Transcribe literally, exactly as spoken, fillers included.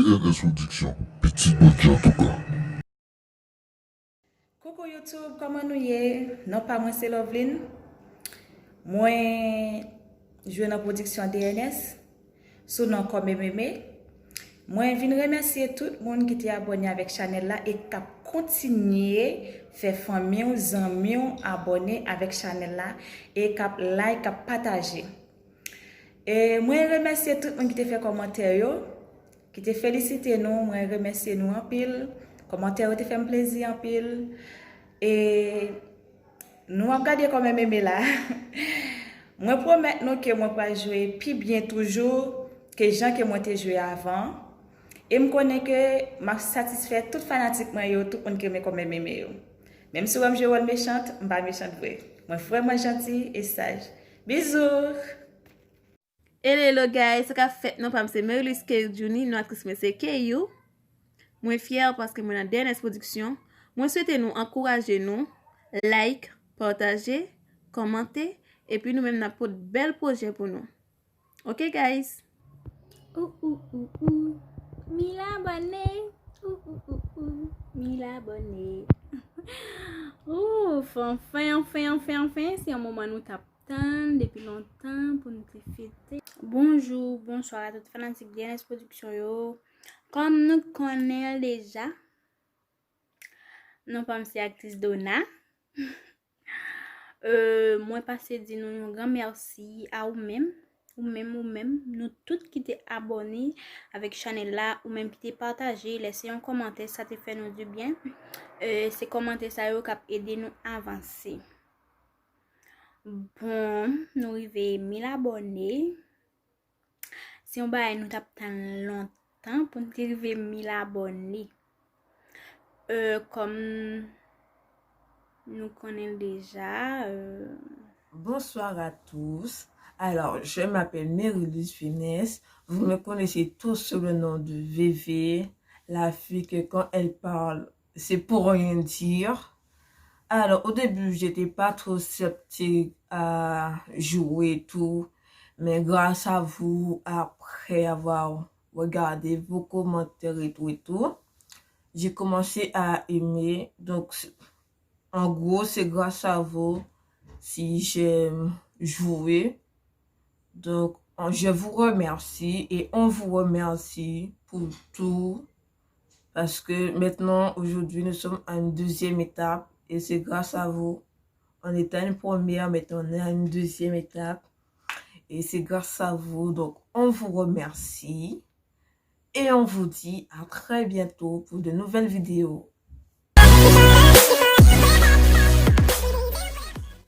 Ernest Production, pitit Bondye antouka. Koukou YouTube, kòman nou ye? Non pa mwen se Loveline. Mwen jwe nan pwodiksyon D N S sou non Kòmememe. Mwen vin remèsye tout moun ki te abòne avèk chanèl la e k ap kontinye fè fanmi w, zanmi w abòne avèk chanèl la e k ap like, k ap pataje. E mwen remèsye tout moun ki te fè kòmantè yo, ki te felisite nou. Mwen remèsye nou anpil. Kòmantè yo te fè m plezi anpil. E nou ap gade Kòmememe la. Mwen pwomèt nou ke mwen pral jwe pi byen toujou ke jan ke mwen te jwe avan. E m konnen ke m ap satisfè tout fanatik mwen yo, tout moun ki renmen Kòmememe yo. Menm si w wè m jwe wòl mechant, m pa mechant vre. Mwen vrèman janti e saj. Bizou! Hello, hello guys, sa k ap fèt? Non pa m se Marylis K Juni, non aktris mwen se Keyou. Mwen fyè paske mwen nan D N S Production. Mwen swete nou ankouraje nou, like, pataje, kòmante, epi nou menm n ap pot bèl pwojè pou nou. Ok guys? Ou ou ou ou, mil abòne. Ou ou ou ou, mil abòne. Ouf, anfen, anfen, anfen, anfen, se yon moman nou t ap tann depi lontan pou nou te fete. Bonjou, bonswa a tout fanatik D N S Production yo. Kòm nou konnen l deja, non pa m se aktris Dona. Euh, mwen pase di nou yon gran mèsi a ou menm, ou menm, ou menm, nou tout ki te abòne avèk chanèl la, ou menm ki te pataje, lèse yon kòmantè, sa te fè nou di byen. Euh, se kòmantè sa yo k ap ede nou avanse. Bon, nou rive mil abòne. Se yon bagay nou t ap tann lontan pou n te rive mil abòne. Euh, kòm nou konnen l deja, euh, Bonsoir à tous. Alors, je m'appelle Marylis Finesse. Vous me connaissez tous sous le nom de Vévé, la fille que quand elle parle, c'est pour rien dire. Alors, au début, j'étais pas trop sceptique à jouer et tout, mais grâce à vous, après avoir regardé vos commentaires et tout et tout, j'ai commencé à aimer. Donc, en gros, c'est grâce à vous si j'aime jouer. Donc, on- je vous remercie et on vous remercie pour tout. Parce que maintenant, aujourd'hui, nous sommes à une deuxième étape et c'est grâce à vous. On était à une première, maintenant on est à une deuxième étape. Et c'est grâce à vous. Donc, on vous remercie. Et on vous dit à très bientôt pour de nouvelles vidéos.